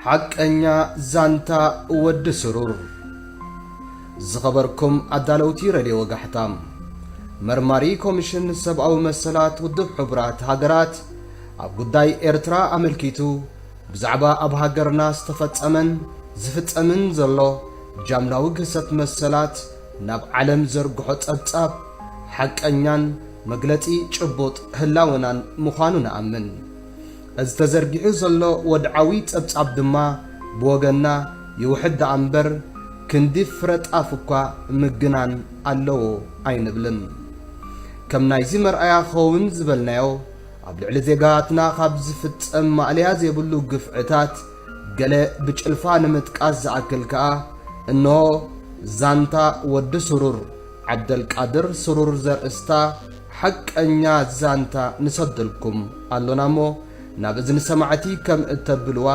ሓቀኛ ዛንታ ወዲ ስሩር። ዝኸበርኩም ኣዳለውቲ ሬድዮ ወጋሕታ፣ መርማሪ ኮሚሽን ሰብኣዊ መሰላት ውድብ ሕቡራት ሃገራት ኣብ ጉዳይ ኤርትራ ኣመልኪቱ ብዛዕባ ኣብ ሃገርና ዝተፈጸመን ዝፍጸምን ዘሎ ጃምላዊ ግህሰት መሰላት ናብ ዓለም ዘርግሖ ጸብጻብ ሓቀኛን መግለጺ ጭቡጥ ህላወናን ምዃኑ ንኣምን። እዚ ተዘርጊሑ ዘሎ ወድዓዊ ጸብጻብ ድማ ብወገንና ይውሕድ ደኣ እምበር፣ ክንዲ ፍረ ጣፍ እኳ ምግናን ኣለዎ ኣይንብልን። ከም ናይዚ መርኣያ ክኸውን ዝበልናዮ፣ ኣብ ልዕሊ ዜጋትና ካብ ዝፍጸም ማእለያ ዘይብሉ ግፍዕታት ገለ ብጭልፋ ንምጥቃስ ዝኣክል ከኣ፣ እንሆ ዛንታ ወዲ ስሩር፣ ዓብደልቃድር ስሩር ዘርእስታ ሓቀኛ ዛንታ ንሰደልኩም ኣሎና እሞ፣ ናብ እዝኒ ሰማዕቲ ከም እተብልዋ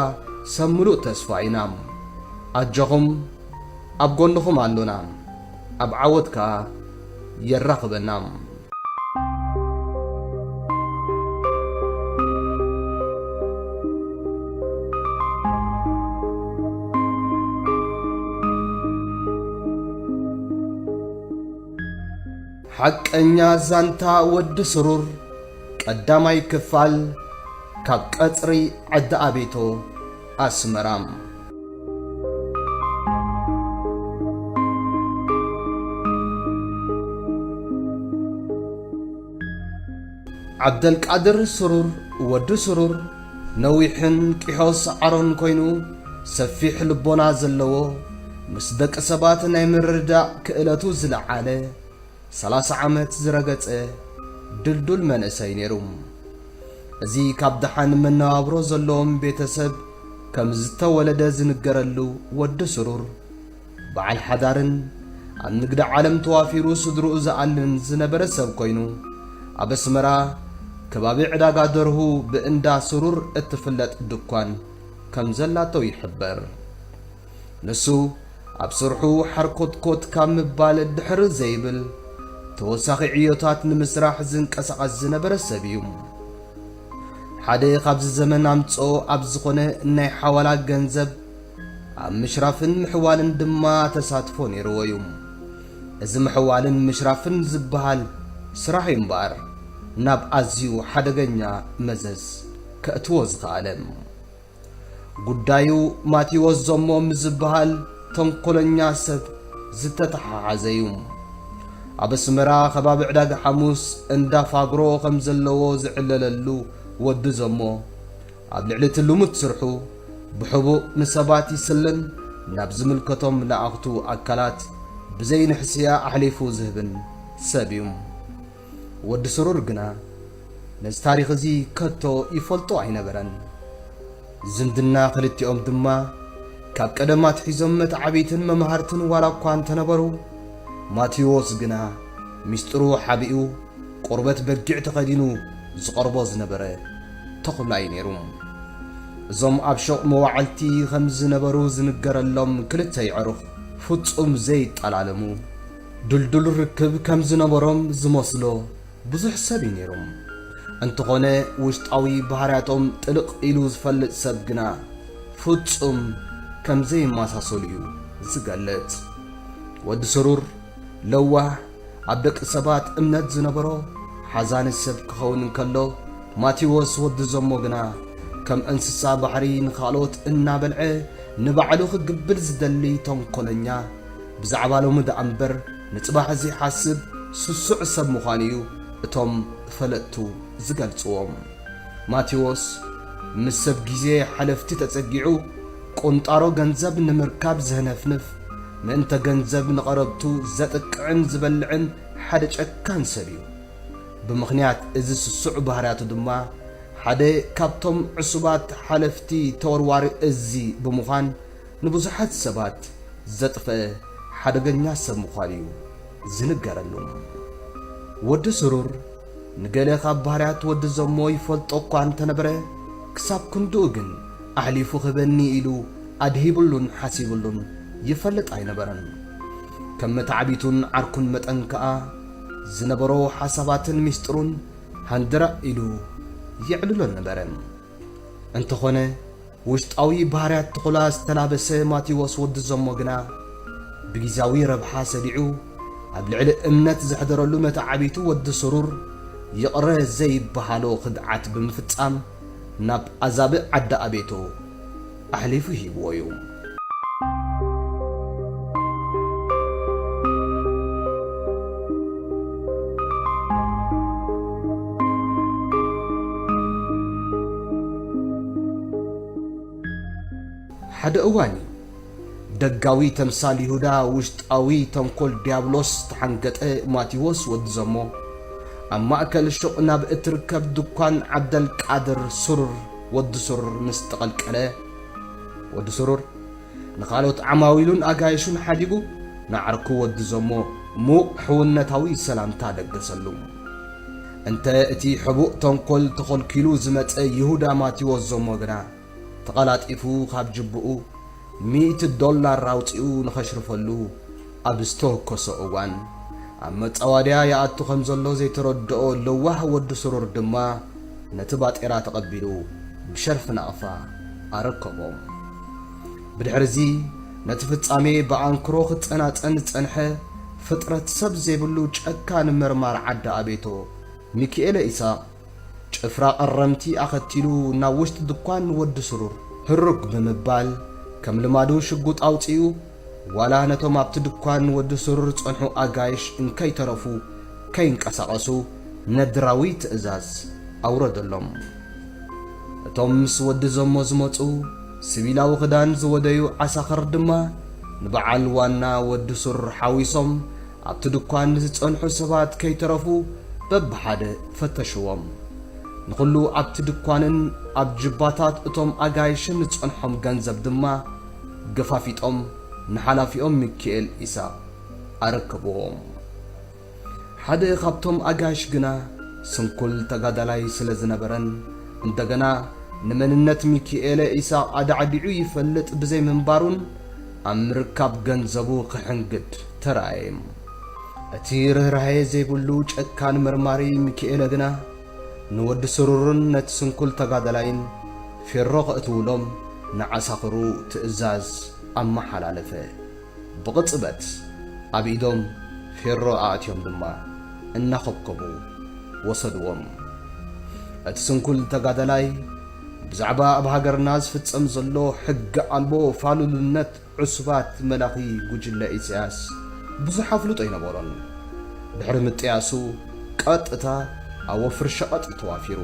ሰብ ምሉእ ተስፋ ኢና። ኣጆኹም፣ ኣብ ጎንኹም ኣሎና። ኣብ ዓወት ከኣ የራኽበና። ሓቀኛ ዛንታ ወዲ ስሩር፣ ቀዳማይ ክፋል፣ ካብ ቀጽሪ ዓዲ ኣቤቶ ኣስመራ። ዓብደልቃድር ስሩር፣ ወዲ ስሩር፣ ነዊሕን ቂሖ ሰዓሮን ኮይኑ፣ ሰፊሕ ልቦና ዘለዎ፣ ምስ ደቂ ሰባት ናይ ምርድዳእ ክእለቱ ዝለዓለ፣ ሰላሳ ዓመት ዝረገጸ ድልዱል መንእሰይ ነይሩ። እዚ ካብ ደሓን መነባብሮ ዘለዎም ቤተሰብ ከም ዝተወለደ ዝንገረሉ ወዲ ስሩር፣ በዓል ሓዳርን ኣብ ንግዲ ዓለም ተዋፊሩ ስድርኡ ዝኣልን ዝነበረ ሰብ ኮይኑ፣ ኣብ ኣስመራ ከባቢ ዕዳጋ ደርሁ ብእንዳ ስሩር እትፍለጥ ድኳን ከም ዘላቶ ይሕበር። ንሱ ኣብ ስርሑ ሓርኮትኮት ካብ ምባል ድሕር ዘይብል፣ ተወሳኺ ዕዮታት ንምስራሕ ዝንቀሳቐስ ዝነበረ ሰብ እዩ። ሓደ ካብዚ ዘመን ኣምጽኦ ኣብ ዝኾነ ናይ ሓዋላ ገንዘብ፣ ኣብ ምሽራፍን ምሕዋልን ድማ ተሳትፎ ነይርዎ እዩ። እዚ ምሕዋልን ምሽራፍን ዝበሃል ስራሕ እዩ እምበኣር፣ ናብ ኣዝዩ ሓደገኛ መዘዝ ከእትዎ ዝኸኣለ። ጉዳዩ ማቴዎስ ዘሞ ምስ ዝበሃል ተንኮለኛ ሰብ ዝተተሓሓዘ እዩ። ኣብ ኣስመራ ከባቢ ዕዳጋ ሓሙስ እንዳ ፋግሮ ከም ዘለዎ ዝዕለለሉ ወዲ ዘሞ፣ ኣብ ልዕሊ እቲ ልሙድ ስርሑ ብሕቡእ ንሰባት ይስልን ናብ ዝምልከቶም ለኣኽቱ ኣካላት ብዘይ ንሕስያ ኣሕሊፉ ዝህብን ሰብ እዩ። ወዲ ስሩር ግና ነዚ ታሪኽ እዚ ከቶ ይፈልጦ ኣይነበረን። ዝምድና ክልቲኦም ድማ ካብ ቀደም ኣትሒዞም መተዓብይትን መማህርትን ዋላ እኳ እንተነበሩ፣ ማቴዎስ ግና ሚስጥሩ ሓቢኡ ቆርበት በጊዕ ተኸዲኑ ዝቐርቦ ዝነበረ ተኹላ እዩ ነይሩ። እዞም ኣብ ሸቕ መዋዕልቲ ከም ዝነበሩ ዝንገረሎም ክልተ የዕሩኽ ፍጹም ዘይጠላለሙ፣ ድልዱል ርክብ ከም ዝነበሮም ዝመስሎ ብዙሕ ሰብ እዩ ነይሩ። እንተኾነ ውሽጣዊ ባህርያቶም ጥልቕ ኢሉ ዝፈልጥ ሰብ ግና ፍጹም ከም ዘይመሳሰሉ እዩ ዝገልጽ። ወዲ ስሩር ለዋህ፣ ኣብ ደቂ ሰባት እምነት ዝነበሮ፣ ሓዛኒ ሰብ ክኸውን እንከሎ፣ ማቴዎስ ወዲ ዘሞ ግና ከም እንስሳ ባሕሪ ንኻልኦት እናበልዐ ንባዕሉ ክግብል ዝደሊ ተንኮለኛ፣ ብዛዕባ ሎሚ ደኣ እምበር ንጽባሕ ዘይሓስብ ስሱዕ ሰብ ምዃኑ እዩ እቶም ፈለጥቱ ዝገልጽዎ። ማቴዎስ ምስ ሰብ ግዜ ሓለፍቲ ተጸጊዑ፣ ቁንጣሮ ገንዘብ ንምርካብ ዘህነፍንፍ፣ ምእንተ ገንዘብ ንቐረብቱ ዘጥቅዕን ዝበልዕን ሓደ ጨካን ሰብ እዩ። ብምኽንያት እዚ ስሱዕ ባህርያቱ ድማ፣ ሓደ ካብቶም ዕሱባት ሓለፍቲ ተወርዋሪ እዚ ብምዃን፣ ንብዙሓት ሰባት ዘጥፈአ ሓደገኛ ሰብ ምዃኑ እዩ ዝንገረሉ። ወዲ ስሩር ንገለ ካብ ባህርያት ወዲ ዘሞ ይፈልጦ እኳ እንተነበረ፣ ክሳብ ክንድኡ ግን ኣሕሊፉ ክህበኒ ኢሉ ኣድሂብሉን ሓሲብሉን ይፈልጥ ኣይነበረን። ከም መታዕቢቱን ዓርኩን መጠን ከኣ፣ ዝነበሮ ሓሳባትን ሚስጥሩን ሃንደራእ ኢሉ የዕልሎ ነበረ። እንተኾነ፣ ውሽጣዊ ባህርያት ተኹላ ዝተላበሰ ማቴዎስ ወዲ ዘሞ ግና፣ ብግዝያዊ ረብሓ ሰዲዑ፣ ኣብ ልዕሊ እምነት ዘሕደረሉ መተዓቢቱ ወዲ ስሩር፣ ይቕረ ዘይበሃሎ ክድዓት ብምፍጻም፣ ናብ ኣዛብእ ዓዲ ኣቤቶ ኣሕሊፉ ሂብዎ እዩ። ሓደ እዋን እዩ። ደጋዊ ተምሳል ይሁዳ፣ ውሽጣዊ ተንኮል ዲያብሎስ ዝተሓንገጠ ማቴዎስ ወዲ ዘሞ፣ ኣብ ማእከል ሹቕ ናብ እትርከብ ድኳን ዓብደልቃድር ስሩር ወዲ ስሩር ምስ ተቐልቀለ፣ ወዲ ስሩር ንኻልኦት ዓማዊሉን ኣጋይሹን ሓዲጉ፣ ንዓርኩ ወዲ ዘሞ ሙቕ ሕውነታዊ ሰላምታ ለገሰሉ። እንተ እቲ ሕቡእ ተንኮል ተኸልኪሉ ዝመጸ ይሁዳ ማቴዎስ ዘሞ ግና፣ ተቐላጢፉ ካብ ጅብኡ ሚእቲ ዶላር ኣውጺኡ ንኸሽርፈሉ ኣብ ዝተወከሶ እዋን፣ ኣብ መጻዋድያ ይኣቱ ከም ዘሎ ዘይተረድኦ ለዋህ ወዲ ስሩር ድማ፣ ነቲ ባጤራ ተቐቢሉ ብሸርፊ ናቕፋ ኣረከቦ። ብድሕርዚ፣ ነቲ ፍጻሜ ብኣንክሮ ክጸናጸን ዝጸንሐ ፍጥረት ሰብ ዘይብሉ ጨካን መርማር ዓዲ ኣቤቶ፣ ሚኪኤለ ኢሳቕ፣ ጭፍራ ቀረምቲ ኣኸቲሉ ናብ ውሽጢ ድኳን ወዲ ስሩር ህሩግ ብምባል፣ ከም ልማዱ ሽጉጥ ኣውጺኡ፣ ዋላ ነቶም ኣብቲ ድኳን ወዲ ስሩር ዝጸንሑ ኣጋይሽ እንከይተረፉ ከይንቀሳቐሱ ነድራዊ ትእዛዝ ኣውረደሎም። እቶም ምስ ወዲ ዘሞ ዝመጹ፣ ሲቪላዊ ክዳን ዝወደዩ ዓሳኽር ድማ፣ ንበዓል ዋና ወዲ ስሩር ሓዊሶም፣ ኣብቲ ድኳን ንዝጸንሑ ሰባት ከይተረፉ በብሓደ ፈተሽዎም። ንኹሉ ኣብቲ ድኳንን ኣብ ጅባታት እቶም ኣጋይሽን ዝጸንሖም ገንዘብ ድማ ገፋፊጦም ንሓላፊኦም ሚኪኤል ኢሳቕ ኣረከብዎም። ሓደ ካብቶም ኣጋይሽ ግና ስንኩል ተጋዳላይ ስለ ዝነበረን፣ እንደገና ንመንነት ሚኪኤለ ኢሳቕ ኣዳዕዲዑ ይፈልጥ ብዘይምንባሩን፣ ኣብ ምርካብ ገንዘቡ ክሕንግድ ተራእየ። እቲ ርህራሄ ዘይብሉ ጨካን መርማሪ ሚኪኤለ ግና፣ ንወዲ ስሩርን ነቲ ስንኩል ተጋዳላይን ፌሮ ከእትውሎም ንዓሳኽሩ ትእዛዝ ኣመሓላለፈ። ብቕጽበት ኣብ ኢዶም ፌሮ ኣእትዮም ድማ እናኸብከቡ ወሰድዎም። እቲ ስንኩል ተጋዳላይ ብዛዕባ ኣብ ሃገርና ዝፍጸም ዘሎ ሕጊ ኣልቦ ፋሉልነት ዕሱባት መላኺ ጉጅለ ኢሳያስ ብዙሕ ኣፍልጦ ኣይነበሮን። ድሕሪ ምጥያሱ ቀጥታ ኣብ ወፍሪ ሸቐጥ እዩ ተዋፊሩ።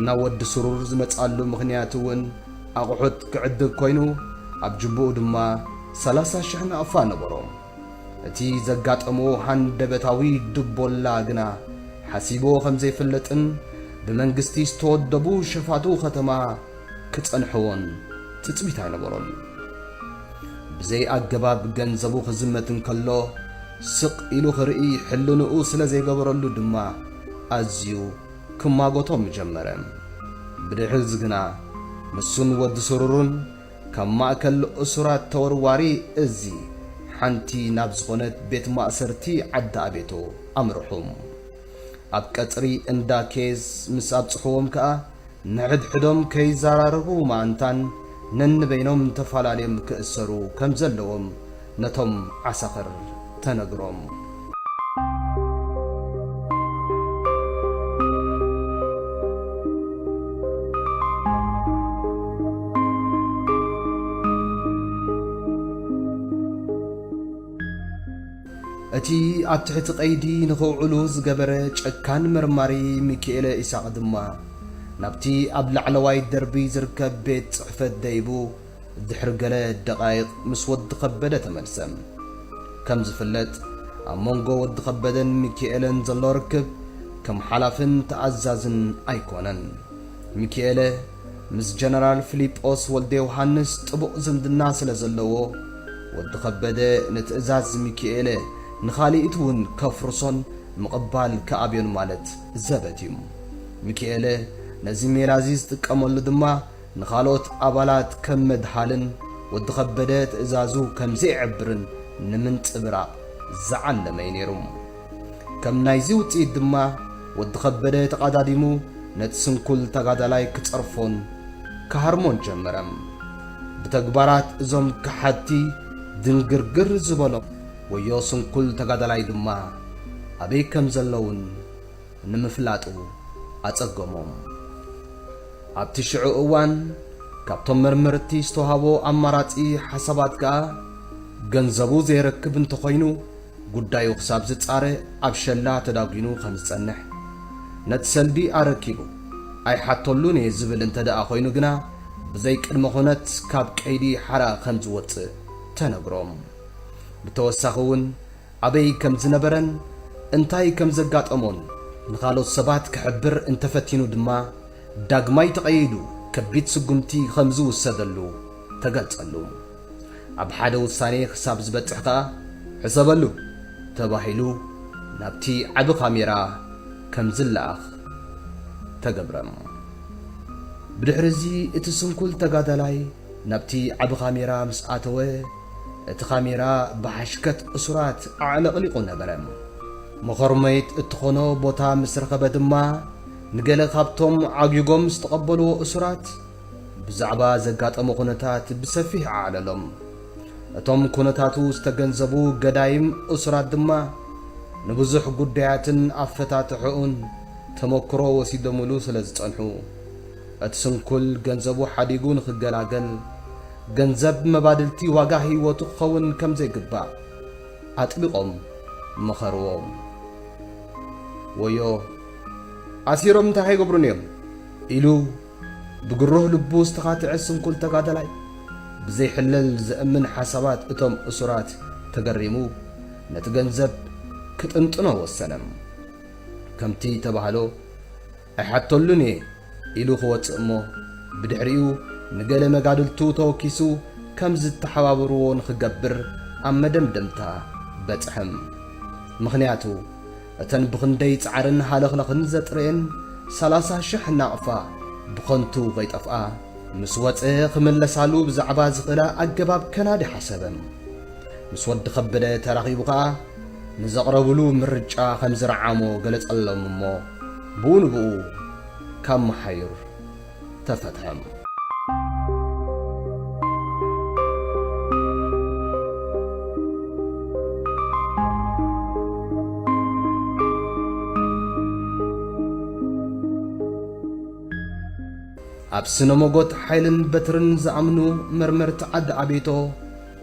ናብ ወዲ ስሩር ዝመጻሉ ምኽንያት እውን ኣቑሑት ክዕድግ ኮይኑ፣ ኣብ ጅቡኡ ድማ ሰላሳ ሽሕ ናቕፋ ነበሮ። እቲ ዘጋጠሞ ሃንደበታዊ ድቦላ ግና ሓሲቦ ከም ዘይፈልጥን ብመንግስቲ ዝተወደቡ ሸፋቱ ከተማ ክጸንሕዎን ትጽቢት ኣይነበሮን። ብዘይ ኣገባብ ገንዘቡ ክዝመት እንከሎ ስቕ ኢሉ ክርኢ ሕልንኡ ስለ ዘይገበረሉ ድማ ኣዝዩ ክማጎቶም ጀመረ። ብድሕርዚ ግና ንሱን ወዲ ስሩሩን ካብ ማእከል እሱራት ተወርዋሪ እዚ ሓንቲ ናብ ዝኾነት ቤት ማእሰርቲ ዓዲ ኣቤቶ ኣምርሑ። ኣብ ቀጽሪ እንዳ ኬዝ ምስ ኣብጽሕዎም ከኣ ንሕድሕዶም ከይዘራረቡ ምኣንታን ነንበይኖም ተፈላለዮም ክእሰሩ ከም ዘለዎም ነቶም ዓሳኽር ተነግሮም። እቲ ኣብ ትሕቲ ቀይዲ ንኽውዕሉ ዝገበረ ጨካን መርማሪ ሚኪኤለ ኢሳቕ ድማ ናብቲ ኣብ ላዕለዋይ ደርቢ ዝርከብ ቤት ጽሕፈት ደይቡ ድሕሪ ገለ ደቓይቕ ምስ ወዲ ከበደ ተመልሰ። ከም ዝፍለጥ፣ ኣብ መንጎ ወዲ ከበደን ሚኪኤለን ዘሎ ርክብ ከም ሓላፍን ተኣዛዝን ኣይኮነን። ሚኪኤለ ምስ ጀነራል ፊሊጶስ ወልደ ዮሃንስ ጥቡቕ ዝምድና ስለ ዘለዎ፣ ወዲ ከበደ ንትእዛዝ ሚኪኤለ ንኻልኢት እውን ከፍርሶን ምቕባል ክኣብዮን ማለት ዘበት እዩ። ሚኪኤለ ነዚ ሜላ እዚ ዝጥቀመሉ ድማ ንኻልኦት ኣባላት ከም መድሃልን ወዲ ከበደ ትእዛዙ ከም ዘየዕብርን ንምንጽብራቕ ዝዓለመ እዩ ነይሩ። ከም ናይዚ ውጽኢት ድማ ወዲ ከበደ ተቐዳዲሙ ነቲ ስንኩል ተጋዳላይ ክጸርፎን ክሃርሞን ጀመረ። ብተግባራት እዞም ከሓድቲ ድንግርግር ዝበሎም ወዮ ስንኩል ተጋዳላይ ድማ ኣበይ ከም ዘለውን ንምፍላጡ ኣጸገሞም። ኣብቲ ሽዑ እዋን ካብቶም መርመርቲ ዝተዋህቦ ኣማራጺ ሓሳባት ከኣ ገንዘቡ ዘይረክብ እንተኾይኑ ጉዳዩ ክሳብ ዝጻረ ኣብ ሸላ ተዳጒኑ ከም ዝጸንሕ፣ ነቲ ሰልዲ ኣረኪቡ ኣይሓተሉን እየ ዝብል እንተ ደኣ ኮይኑ ግና ብዘይ ቅድመ ኩነት ካብ ቀይዲ ሓራ ከም ዝወጽእ ተነግሮም። ብተወሳኺ እውን ኣበይ ከም ዝነበረን እንታይ ከም ዘጋጠሞን ንኻልኦት ሰባት ክሕብር እንተፈቲኑ ድማ ዳግማይ ተቐይዱ ከቢድ ስጉምቲ ከም ዝውሰደሉ ተገልጸሉ። ኣብ ሓደ ውሳኔ ክሳብ ዝበጽሕ ከኣ ሕሰበሉ ተባሂሉ ናብቲ ዓቢ ካሜራ ከም ዝለኣኽ ተገብረ። ብድሕሪ እዚ እቲ ስንኩል ተጋዳላይ ናብቲ ዓቢ ካሜራ ምስ ኣተወ እቲ ካሜራ ብሓሽከት እሱራት ኣዕለቕሊቑ ነበረ። መኸርመይት እትኾኖ ቦታ ምስ ረኸበ ድማ ንገለ ካብቶም ዓጊጎም ዝተቐበልዎ እሱራት ብዛዕባ ዘጋጠሞ ኩነታት ብሰፊሕ ኣዕለሎም። እቶም ኩነታቱ ዝተገንዘቡ ገዳይም እሱራት ድማ ንብዙሕ ጉዳያትን ኣፈታትሕኡን ተመክሮ ወሲዶምሉ ስለ ዝጸንሑ እቲ ስንኩል ገንዘቡ ሓዲጉ ንኽገላገል ገንዘብ መባድልቲ ዋጋ ህይወቱ ክኸውን ከም ዘይግባእ ኣጥቢቖም መኸርዎ። ወዮ ኣሲሮም እንታይ ኣይገብሩን እዮም ኢሉ ብግሩህ ልቡ ዝተኻትዐ ስንኩል ተጋዳላይ ብዘይሕለል ዘእምን ሓሳባት እቶም እሱራት ተገሪሙ ነቲ ገንዘብ ክጥንጥኖ ወሰነ። ከምቲ ተባህሎ ኣይሓተሉን እየ ኢሉ ክወጽእ እሞ ብድሕሪኡ ንገለ መጋድልቱ ተወኪሱ ከም ዝተሓባበርዎ ንኽገብር ኣብ መደምደምታ በጽሐም። ምኽንያቱ እተን ብኽንደይ ጻዕርን ሃለኽለኽን ዘጥረየን ሰላሳ ሽሕ ናቕፋ ብኸንቱ ከይጠፍኣ ምስ ወጸ ክምለሳሉ ብዛዕባ ዝኽእላ ኣገባብ ከናዲ ሓሰበ። ምስ ወዲ ከበደ ተራኺቡ ከኣ ንዘቕረብሉ ምርጫ ከም ዝረዓሞ ገለጸሎም እሞ ብኡ ንብኡ ካብ መሓዩር ተፈትሐ። ኣብ ስነ መጎት ሓይልን በትርን ዝኣምኑ መርመርቲ ዓዲ ኣቤቶ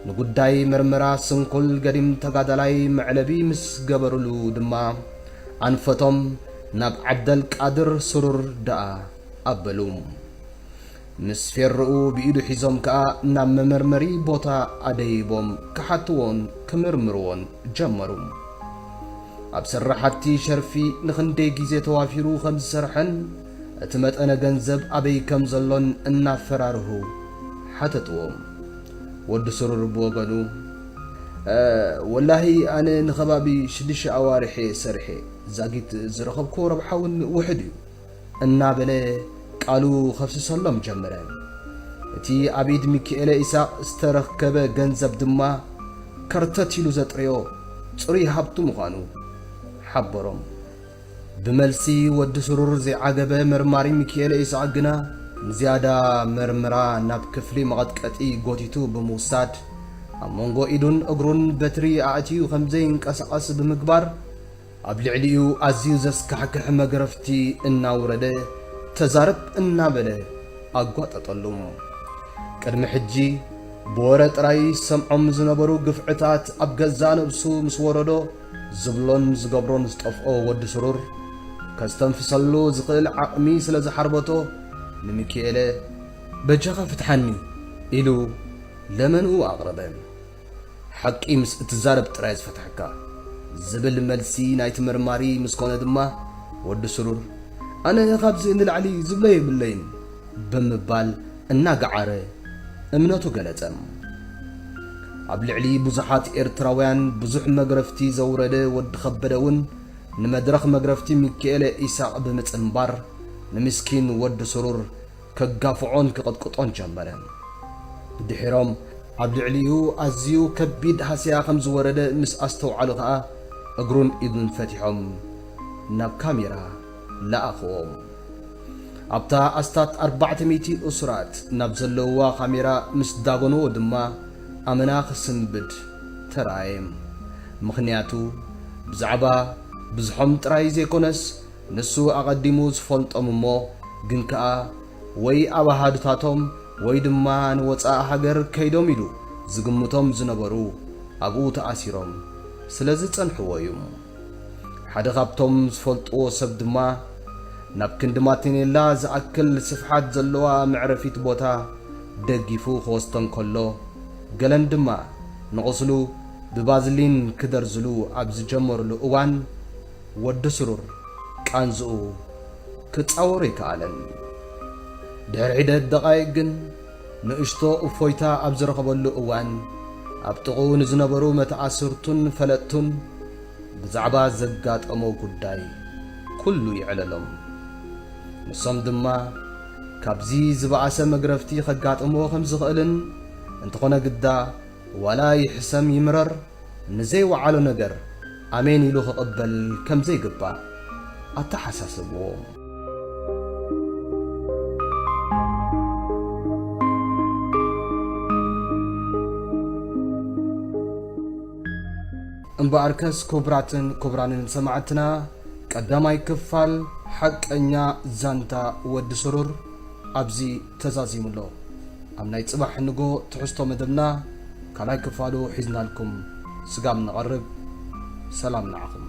ንጉዳይ መርመራ ስንኩል ገዲም ተጋዳላይ መዕለቢ ምስ ገበሩሉ ድማ ኣንፈቶም ናብ ዓብደልቃድር ስሩር ደኣ ኣበሉ። ምስ ፌርኡ ብኢዱ ሒዞም ከኣ ናብ መመርመሪ ቦታ ኣደይቦም ክሓትዎን ክምርምርዎን ጀመሩ። ኣብ ስራሓቲ ሸርፊ ንኽንደይ ግዜ ተዋፊሩ ከም ዝሰርሐን እቲ መጠነ ገንዘብ ኣበይ ከም ዘሎን እናፈራርሁ ሓተትዎም። ወዲ ስሩር ብወገኑ፣ "እ፣ ወላሂ ኣነ ንኸባቢ ሽዱሽተ ኣዋርሕ እየ ሰሪሐ፣ ዛጊት ዝረኸብክዎ ረብሓ እውን ውሑድ እዩ" እናበለ ቃሉ ከፍስሰሎም ጀመረ። እቲ ኣብ ኢድ ሚኪኤለ ኢሳቕ ዝተረከበ ገንዘብ ድማ ከርተት ኢሉ ዘጥረዮ ጽሩይ ሃብቱ ምዃኑ ሓበሮም። ብመልሲ ወዲ ስሩር ዘይዓገበ መርማሪ ሚኪኤለ ኢሳቕ ግና ንዝያዳ መርምራ ናብ ክፍሊ መቐጥቀጢ ጎቲቱ ብምውሳድ ኣብ መንጎ ኢዱን እግሩን በትሪ ኣእትዩ ከም ዘይንቀሳቐስ ብምግባር ኣብ ልዕሊኡ ኣዝዩ ዘስካሕክሕ መግረፍቲ እናውረደ ተዛረብ እናበለ ኣጓጠጠሉ። ቅድሚ ሕጂ ብወረ ጥራይ ዝሰምዖም ዝነበሩ ግፍዕታት ኣብ ገዛእ ነብሱ ምስ ወረዶ ዝብሎን ዝገብሮን ዝጠፍኦ ወዲ ስሩር ከስተንፍሰሉ ዝኽእል ዓቕሚ ስለ ዝሓርበቶ ንሚኪኤለ "በጃኻ ፍትሓኒ" ኢሉ ለመንኡ ኣቕረበ። "ሓቂ ምስ እትዛረብ ጥራይ ዝፈትሐካ" ዝብል መልሲ ናይቲ መርማሪ ምስ ኮነ ድማ ወዲ ስሩር "ኣነ ካብዚ ንላዕሊ ዝብሎ የብለይን" ብምባል እናገዓረ እምነቱ ገለጸ። ኣብ ልዕሊ ብዙሓት ኤርትራውያን ብዙሕ መግረፍቲ ዘውረደ ወዲ ከበደ እውን ንመድረኽ መግረፍቲ ሚኪኤለ ኢሳቕ ብምጽንባር ንምስኪን ወዲ ስሩር ከጋፍዖን ክቕጥቅጦን ጀመረ። ድሒሮም ኣብ ልዕሊኡ ኣዝዩ ከቢድ ሃስያ ከም ዝወረደ ምስ ኣስተውዓሉ ኸኣ እግሩን ኢዱን ፈቲሖም ናብ ካሜራ ለኣኽዎም። ኣብታ ኣስታት ኣርባዕተ ሚእቲ እሱራት ናብ ዘለውዋ ካሜራ ምስ ዳጎንዎ ድማ ኣመና ክስንብድ ተራእየ። ምኽንያቱ ብዛዕባ ብዝሖም ጥራይ ዘይኮነስ፣ ንሱ ኣቐዲሙ ዝፈልጦም እሞ ግን ከኣ ወይ ኣብ ኣሃዱታቶም ወይ ድማ ንወጻኢ ሃገር ከይዶም ኢሉ ዝግምቶም ዝነበሩ ኣብኡ ተኣሲሮም ስለ ዝጸንሕዎ እዩ። ሓደ ካብቶም ዝፈልጥዎ ሰብ ድማ ናብ ክንዲ ማቴኔላ ዝኣክል ስፍሓት ዘለዋ መዕረፊት ቦታ ደጊፉ ክወስዶ እንከሎ፣ ገለን ድማ ንቑስሉ ብባዝሊን ክደርዝሉ ኣብ ዝጀመሩሉ እዋን፣ ወዲ ስሩር ቃንዝኡ ክጻወሮ ኣይከኣለን። ድሕሪ ሒደት ደቓይቕ ግን፣ ንእሽቶ እፎይታ ኣብ ዝረኸበሉ እዋን፣ ኣብ ጥቕኡ ንዝነበሩ መተኣስርቱን ፈለጥቱን ብዛዕባ ዘጋጠሞ ጉዳይ ኩሉ ይዕለሎም። ንሶም ድማ ካብዚ ዝበኣሰ መግረፍቲ ከጋጥምዎ ከም ዝኽእልን፣ እንተኾነ ግዳ ዋላ ይሕሰም ይምረር፣ ንዘይወዓሎ ነገር ኣሜን ኢሉ ክቕበል ከም ዘይግባእ ኣተሓሳሰብዎ። እምበኣርከስ ክቡራትን ክቡራንን ሰማዕትና፣ ቀዳማይ ክፋል ሓቀኛ ዛንታ ወዲ ስሩር ኣብዚ ተዛዚሙ ኣሎ። ኣብ ናይ ጽባሕ ንጎ ትሕዝቶ መደብና ካልኣይ ክፋሉ ሒዝናልኩም ስጋብ ንቐርብ፣ ሰላም ንዓኹም።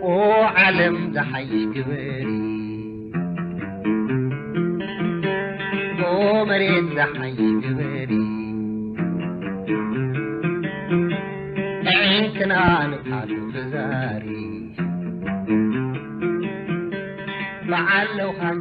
ኦ ዓለም ደሓይ ግበሪ፣ ኦ መሬት ደሓይ ግበሪ፣ ኣዒንትና ንቕሓቱ ተዛሪ፣ በዓል ለውሃን